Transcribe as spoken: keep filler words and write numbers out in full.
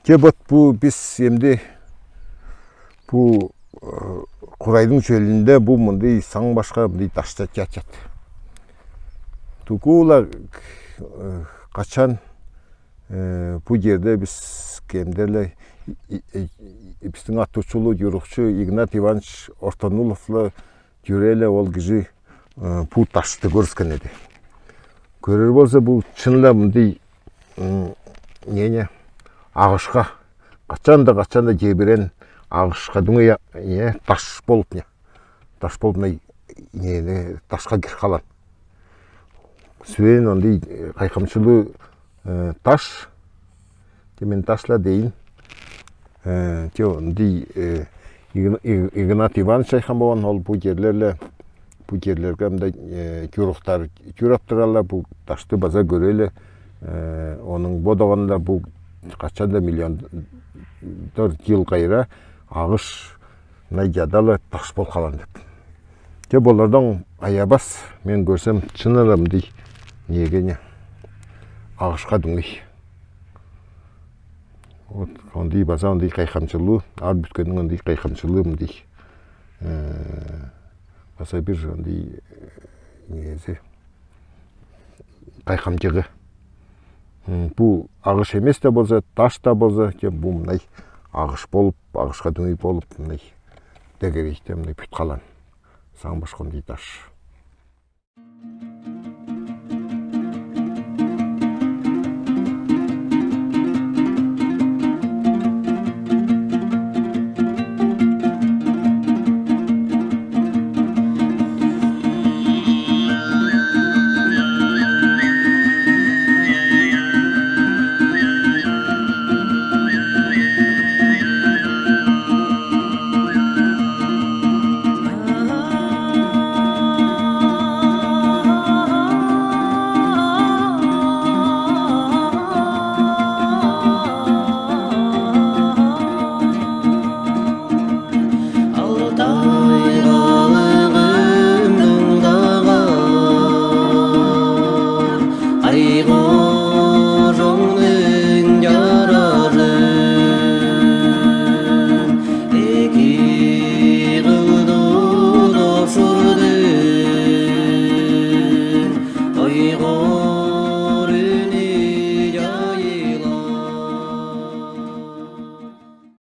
Те вот бу бис эмди бу, э, Курайдың чөлюнде бу мындый саң башка мындый таштар чатчат. Тугула, э, качан, э, бу ерде бис кемдер ле, и, и, и, бистиң ат учулу юрукчу Игнат Иванович Ортонулов ла юреле, ол кижи, э, бу ташты көргүзген эди. Көрер болза, бу чынла мындый, м, не, не, агышка. Качан да, качан да тебирен агышка дүңге, не, таш болуп, не. Таш болуп, не, не, не, ташка кирип калган. Сүлен ондый, э, кайхамчылуу, э, таш. Те мен ташла дейин. Э, те ондый, э, Игн-, Иг-, Игнат Иванович айхан болган, ол бу ерлерле, бу ерлерге мында, э, юрухтар юреп туралла, бу ташты база көреле, э, онуң бодоганда бу качан да миллиондор йыл кайра агыш най чадалы таш бол калган деп. Те болардан аябас, мен көрсем, чынында мындый неге не, агышка дүңгей. Вот, ондый база, ондый кайхамчылуу, ар бүткенниң ондый кайхамчылуу, мындый, э, база бир ондый, э, неси, кайхамчыгы. М, бу агыш эмес те болза, таш та болза, те бу мынай агыш болуп, агышка дүңгей болуп, мынай дегерейте, мынай бүт калган. Саң башка ондый таш.